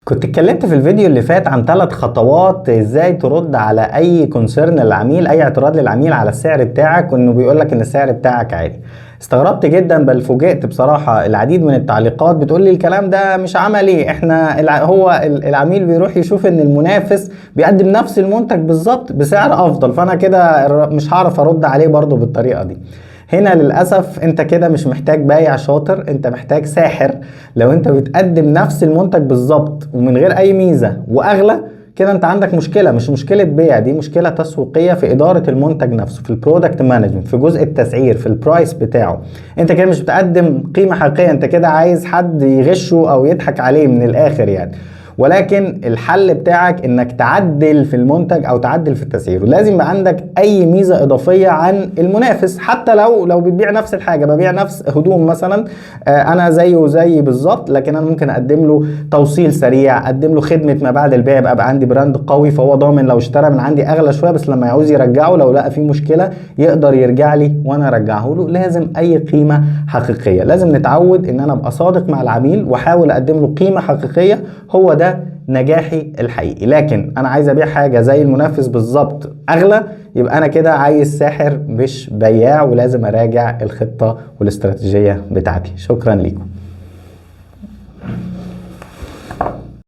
كنت اتكلمت في الفيديو اللي فات عن 3 خطوات ازاي ترد على اي concern للعميل، اي اعتراض للعميل على السعر بتاعك وانه بيقول لك ان السعر بتاعك عالي. استغربت جدا بل فوجئت بصراحة العديد من التعليقات بتقول لي الكلام ده مش عملي، احنا هو العميل بيروح يشوف ان المنافس بيقدم نفس المنتج بالظبط بسعر افضل، فانا كده مش هعرف ارد عليه برضو بالطريقة دي. هنا للأسف انت كده مش محتاج بايع شاطر، انت محتاج ساحر. لو انت بتقدم نفس المنتج بالظبط ومن غير اي ميزة واغلى كده، انت عندك مشكلة، مش مشكلة بيع، دي مشكلة تسويقية في إدارة المنتج نفسه، في ال product management، في جزء التسعير، في ال price بتاعه. انت كده مش بتقدم قيمة حقيقية، انت كده عايز حد يغشه او يضحك عليه من الآخر يعني. ولكن الحل بتاعك انك تعدل في المنتج او تعدل في التسعير، ولازم يبقى عندك اي ميزة اضافية عن المنافس. حتى لو بتبيع نفس الحاجة، ببيع نفس هدوم مثلا، انا زيه زي بالظبط، لكن انا ممكن اقدم له توصيل سريع، اقدم له خدمة ما بعد البيع، يبقى عندي brand قوي، فهو ضامن لو اشترى من عندي اغلى شوية، بس لما يعوز يرجعه لو لقى فيه مشكلة يقدر يرجع لي وانا ارجعه له. لازم اي قيمة حقيقية، لازم نتعود ان انا ابقى صادق مع العميل واحاول اقدم له قيمة حقيقية، هو ده نجاحي الحقيقي. لكن انا عايز ابيع حاجة زي المنافس بالظبط اغلى، يبقى انا كده عايز ساحر مش بياع، ولازم اراجع الخطة والاستراتيجيه بتاعتي. شكرا لكم.